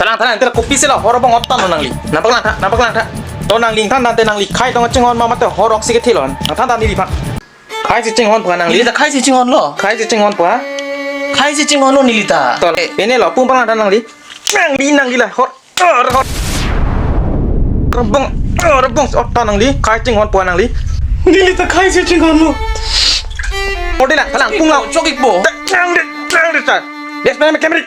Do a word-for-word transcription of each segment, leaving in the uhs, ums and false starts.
Lang tha, nang tela kopisi la hor abong ottan lo nangli. Nangpaklang tha, nangpaklang tha. To nangli ingthan tangte nangli khei tong chinghon ma mate hor oksi kethe lo. Nangthan tha neliphan. Khei si chinghon pha nangli. Neli ta khei si chinghonlo. Khei si chinghon pha. Khei si chinghonlo neli ta. To, eh, pine lo, pum paklang tha nangli. Nangli, nangli la hor, hor, hor. Hor abong, hor abong ottan nangli. Khei chinghon pha nangli. Neli ta khei si chinghonlo. Orde lang, thalang, pung lang. Chok ikpo. Nangli, nangli ta. Des nang kemri.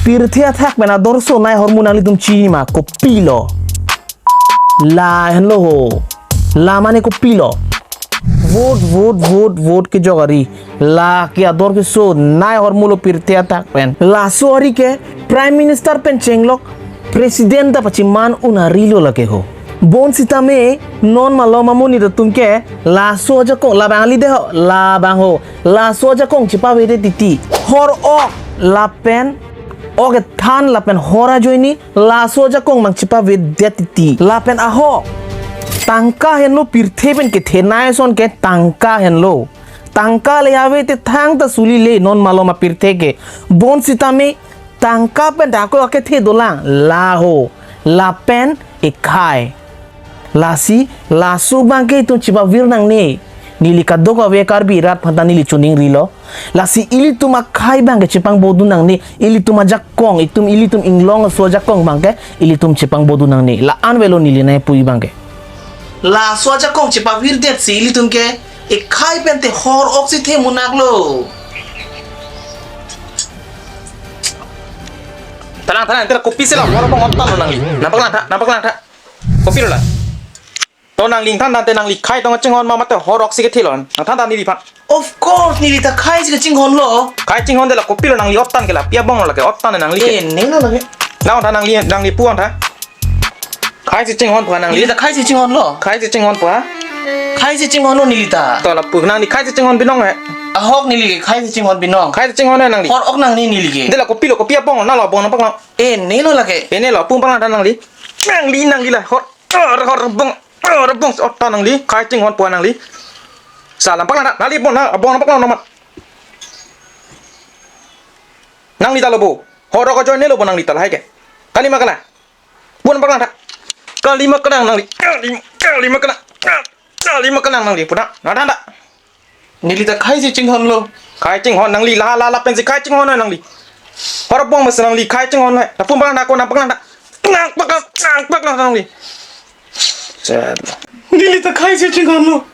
Pirthe athak pen ador sonei ahormu nanglitum chini ma, kopilo? La henlo ho. La mane kopilo? Vote, vote, vote, vote kejok ari. La ke ador kesonei ahormu lo pirthe athak pen. Laso ari ke Prime Minister pen chenglok President ta pachiman un ari lo lake ho. Bonsitame non malom amonit atum ke laso ajakong, labang ali de ho, labang ho. Laso ajakong chepavedet titi. Hor ok lapen ok ethan lapen hor ajoine laso ajakong mang chepavedet titi. Lapen ahok tangka henlo, pirthe pen kethenei ason ke tangka henlo. Tangka le ave te thangta suli le non malom apirthe ke. Bonsitame tangka pen ta ako akethe dolang. La ho. Lapen ekhei. Lasi, laso abang ke itum chepavir nangne. Neli kadokave Karbi rat aphan ta neli choningrilo. Lasi ilitum akhei abang ke chepangbodu nangne. Ilitum ajakong, itum ilitum inglong aso ajakong abang ke ilitum chepangbodu nangne. La-an avelo neli nangpu abang ke. Laso ajakong chepavirdet si ilitum ke ekhei pen te hor oksi the munak lo. Thalang, thalang, thalang, kopisi la hor abong ottan lo nangli. Nangpaklang tha, nangpaklang tha. Kopilo la? To nangli ingthan tangte nangli khei tong chinghon ma mate hor oksi kethe lo. Nangthan tha neliphan. Of course, neli ta khei si kachinghonlo. Khei chinghonde la kopilo nangli ottan ke la? Pi abong lo lake ottan nangli ke? Eh, ne lo lake. Nang tha nangli, nangli pu-an tha. Khei si chinghon pha nangli. Neli ta khei si chinghonlo. Khei si chinghon pha. Khei si chinghonlo neli ta. To lapu nangli khei si chinghon binong he. Ahok neli ke khei si chinghon binong. Khei si chinghon he nangli. Hor ok nangne neli ke. De la kopilo, kopi abong, nang lo abong nangpaklang. Eh, ne lo lake. Eh, ne lo, pum paklang tha nangli. Nangli, nangli la hor, hor, hor abong, hor abong ottan nangli, khei chinghon pha nangli. Salam paklang tha, nangli abong, nang abong nangpaklang nang mat. Nangli ta lo bo. Hor ok ajoine lo bo nangli ta lahai ke. Kalima kalang. Pun paklang tha. Kalima kalang nangli. Kalima, kalima kalang. Kalima kalang nangli puna. Nangthan tha. Neli ta khei si chinghonlo. Khei chinghon nangli, la, la, lapen si khei chinghon nangli. Hor abong mas nangli khei chinghon hai. Lapu paklang tha ko, nangpaklang tha. Nangpaklang, nangpaklang nangli. Chalo. Neli ta khei si chinghonlo.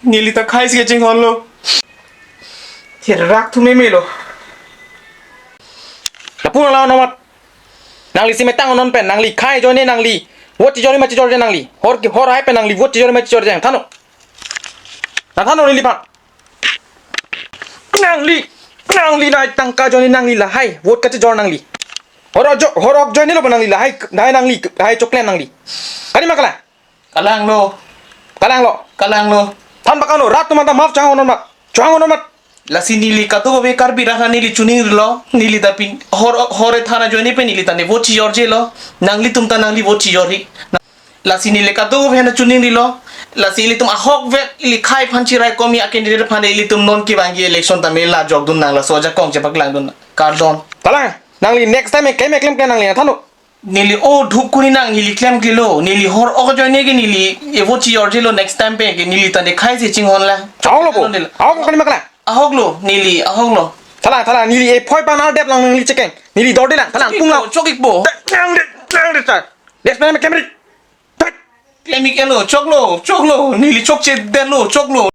Neli ta khei si chinghonlo. Thirak thu meme lo. Lapu lang la non mat. Nangli si metang non pen, nangli khei ajoine nangli vote chijorji ma chijorje nangli. Hor ke hor hai pen nangli vote chijorji ma chijorje, thannon. Nangthannon neliphan. Nangli, nangli nai tangka ajoine nangli lahai vote kachijor nangli. Hor ok jo-, hor ok ajoine lo bo nangli lahai, lahai nangli, lahai choklen nangli. Kalima kalang. Kalanglo. Kalanglo. Kalanglo. Than paklang lo, rat atum anta maf chang-o non mat. Chang-o non mat. Lasi neli kadokave Karbi rat aphan neli choningrilo, neli ta pin hor, hor ethan ajoine pen neli ta ne vote chijorjelo, nanglitum ta nangli vote chijorji. Lasi neli kadokave aphan choningrilo, lasi ilitum ahokvet ili khei aphan chirai komi a candidate aphan ilitum non kevangji election tame la jokdun nang, laso ajakong chepaklangdun nang. Kardom. Thalang, nangli next time ke me klem ke nangli, thannon. Neli o dhup kuni nang neli klemklelo, neli hor ok ajoine ke neli e vote chijorjelo, next time pen ke neli ta ne khei si chinghon lang. Chalo bo. Neli. Ahok kalima kalang. Ahoklo, neli, ahoklo. Thalang, thalang, neli ephoi pen ardep lang nangli chekeng. Neli dorde lang, thalang, pung lang. Chok ikpo. Nang de, nang de ta. Des pen me kemri. Klem ik-elo, choklo, choklo, neli chokchedetlo, choklo.